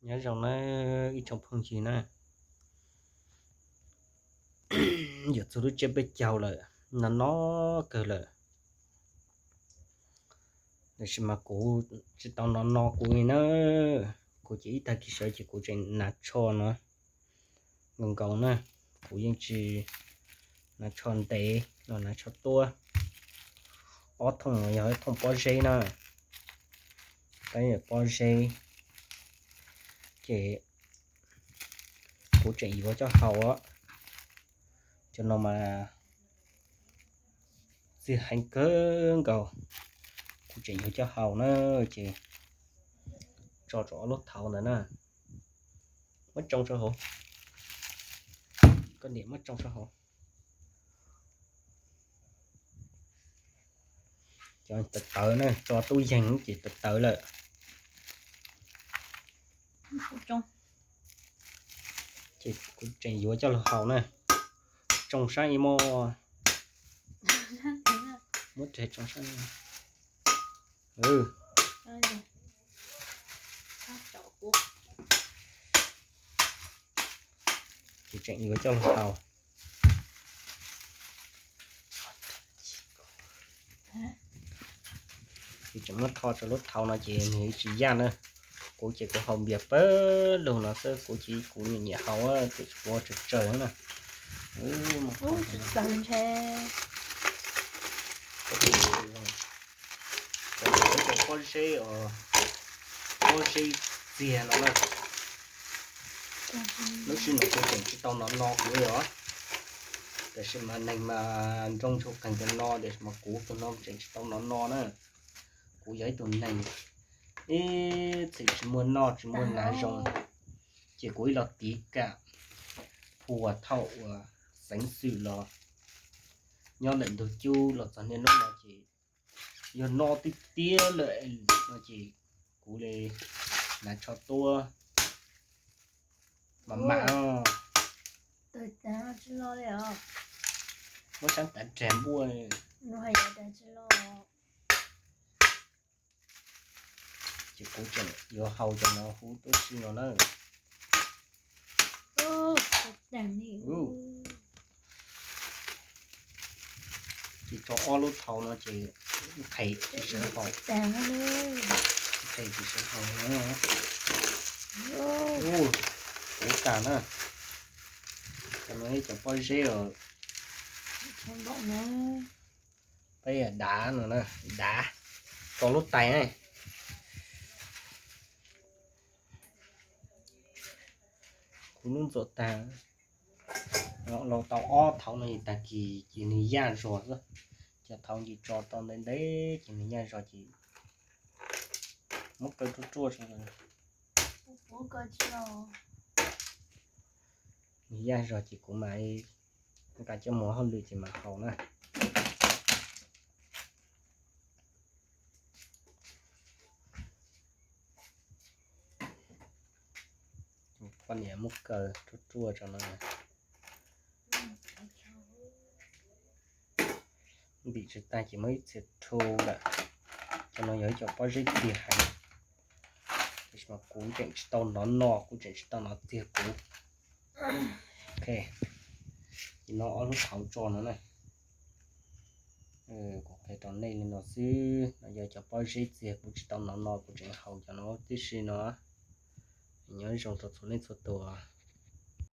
Nyob zoo na ib tsoom phooj ywg na, yuav txog lub tsiab peb caug lawm, no no kawg lawm. Tab sis mas kuv tsis tau no no kuv li na, kuv ces ib tag kis sawv ces kuv tseem hnav tsho no nkaus nkaus na, kuv yeej tsis hnav tsho ntev los hnav tsho tuab. Ob thooj no yog ib thooj pob zeb na, peb pob zeb ces kuv tseem yuav coj haus os. Cov no mas txiag heev kawg nkaus, kuv tseem yuav coj haus na, ces tso rau ob lub thauv ntawd na. Muab tsoo rau hauv, koj niam muab tsoo rau hauv. Cov tawv tawv na, tso tub yeeg ces tawv tawv lawm. Ces kuv tseem yuav coj los haus na. Tsoo sab ib muab, muab rhe tsoo sab. Ces tseem yuav coj los haus. Ces tseem muab tho rau lub thauv no ces nws tsis yaj na. Kuv ces kuv haus npias pawg lug no xwb, kuv ces kuv nyiam nyiam haus tiam sis kuv tsawg tsawg na. Pob zeb, pob zeb txiag no na. Lub sij hawm no kuv tseem tsis tau no no kuv li os. Tiam sis mas neeg mas nroo ntsuag qeeg cov no, tiam sis mas kuv tus no tseem tsis tau no no na. Kuv yog ib tug neeg ib txwm tsis muaj noj tsis muaj hnav zoo, ces kuv ib los tiv kam phua thauj uas xeev xwm los nyob ntawm ntug cub los txog niaj hnub no ces yog no tiag tiag lawm no ces kuv li hnav tsho tuab mas mam. Muab sab tav rag npuaj. Ces kuv tseem yuav haus cov no huv tub si no na. Ces tso ob lub thauv no ces qhes tsis sawv haus, qhes tsis sawv haus na. Ub, ub tag na. Cov no ib cov pob zeb os. Peb dav no na, dav tau lub tais na. Kuv nub ntxuam tag, los tau ob thauv no tag kis ces nws yaj zog xwb. Cov thauv ntsis tso tau ntev ntev ces nws yaj zog ces muab kaw ruaj ruaj. Nws yaj zog ces kuv mam nqa coj mus hauj lwm ces mam haus na. Poj niam muab kaw ruaj ruaj tso no. Ntim tsis tag ces muab ib txhia rhu lawm. Cov no yog ib co pob zeb tiag heev, tiam sis mas kuv tseem tsis tau nov no, kuv tseem tsis tau nov tiag kuv. Ok, ces no ob lub thauv tso no na. Kuv qhia rau nej li no xwb, no yog cov pob zeb tiag kuv tsis tau nov no, kuv tseem haus cov no tib si no. Nyob zoo rau txhua leej txhua tus.